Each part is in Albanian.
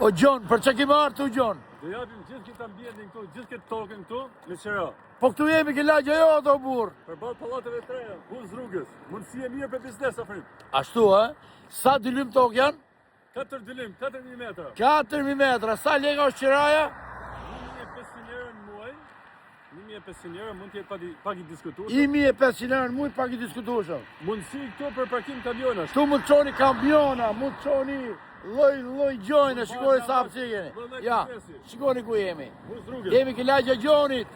O Gjon, për çka kemi ardhur këtu Gjon? Do japim gjithë këtë ambientin këtu, gjithë këtë tokën këtu, me qera. Po këtu jemi ke lagja jote o burr. Përballë pallateve të reja, buzë rrugës, mundësi e mirë për biznes afrim. Ashtu ë? Sa dynym tokë janë? 4 dynym, 4000 metra. 4000 metra. Sa leka është qiraja? 1500 euro në muaj. 1500 euro mund të jetë pak i, pak i diskutueshëm. 1500 euro në muaj pak i diskutueshëm. Mundësi këtu për parkim kamionash. Këtu mund të çoni kamiona, mund të çoni lloj lloj gjojnë, shikoni sa hapësirë keni. Ja, shikoni ku jemi. Buzë rrugës. Jemi ke lagja Gjonit.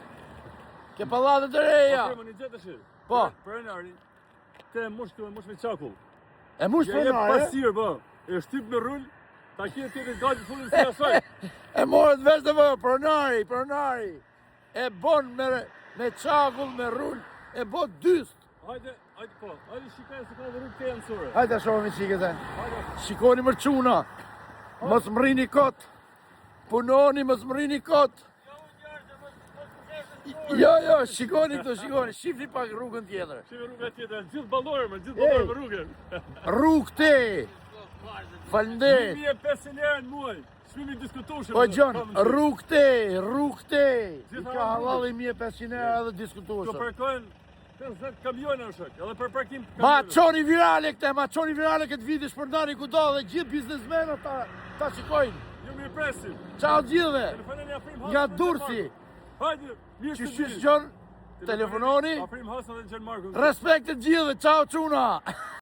Ke pallatet e reja. Po më një gjë tash. Po. Pronari. Te mush këtu, e mush me çakull. E mush Ja jep pronari. pasir, po. E shtyp me rul, ta ke tjetër gati fundin si asaj. E morët vesh të vë, pronari, pronari. E bon me, me çakull, me rul, e bon dyst. Hajde, hajde po. Hajde shikoj se ka dhe rrugë te anësore. Hajde ta shohim çikë se. Hajde. Shikoni mër çuna. Mos mrrini kot. Punoni, mos mrrini kot. Jo, jo, shikoni këtu, shikoni, shifni pak rrugën tjetër. Shikoj rruga tjetër, gjithë ballore, më gjithë ballore me rrugën. Rrugë te. Faleminderit. 1500 euro në muaj. Çmimi i diskutueshëm. Po Gjon, ka mundësi. rrugë te, rrugë te. I Gjitha ka hallalli 1500 euro edhe Këtu diskutueshëm. parkojnë 50 kamiona shok, edhe për parkim Ma kamionëve. çoni virale këtë, ma çoni virale këtë video shpërndani kudo dhe gjithë biznesmenët ta ta shikojnë. Ju mirëpresim. Ciao gjithëve. Telefononi Afrim Hasan. Nga dhe Durrësi. Gjon Marku. Hajde, mirë Që se qysh vini. Gjon, telefononi. Afrim Hasan dhe Gjon Marku. Respekt të gjithëve, ciao çuna.